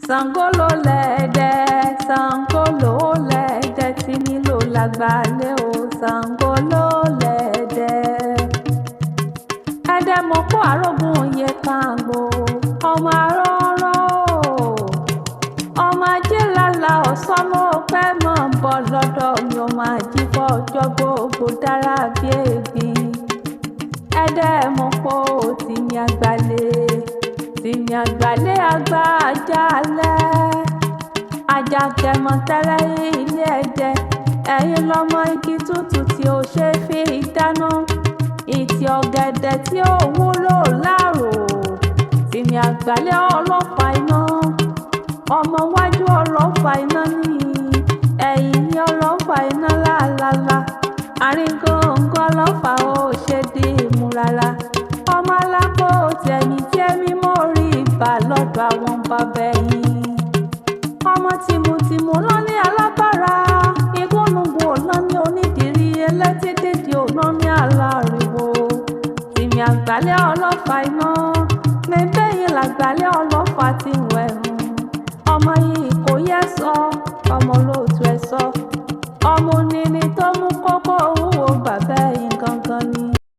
Ṣàngó ló lẹ́dẹ̀, Ṣàngó ló lẹ́dẹ̀, tí nílò lágbàlẹ̀ o, Ṣàngó ló lẹ́dẹ̀. Ẹ̀dẹ̀ mọ̀ kó àrògùn òye kàǹgbò, ọmọ àrọ́rọ́ o. Ọmọ ajé lálá ọ̀sán mo pẹ́ mọ̀ ń bọ̀ lọ́dọ̀ mi, ó máa jí fọ́jọ́ gbogbo dára bí ègbìn. Ẹ̀dẹ̀ mọ̀ kó tìmí àgbàlẹ̀, tìmí àgbàlẹ̀ àgbà ajálẹ̀. Ajágẹmọ tẹ́lẹ̀ ilé ẹ̀dẹ̀, ẹ̀yin lọmọ igi tútù tí ó ṣe fi dáná. Ìtì ọ̀gẹ̀dẹ̀ tí ó wúlò láàrò, tìmí àgbàlẹ̀ ọlọ́fà iná. Ọmọ wájú ọlọ́fà iná ní, ẹ̀yìn ní ọlọ́fà iná lálálá. Àárín gbọ̀ngàn ọlọ́fà ó ṣe dé ìmúrara. Ọmọ alápò tẹ̀mí tẹ́mí mọ́ rí ibà lọ́dọ̀ àwọn bàbá ẹ̀yìn. Ọmọ tìmùtìmù lọ ní alábàárà, igúnnugún ò lọ ní onídìrí, ẹlẹ́tí dídì ò lọ ní aláriwo. Tìmí àgbàlẹ̀ ọlọ́fà iná, mẹ́bẹ́yìn làgbàlẹ̀ ọlọ́fà tí ń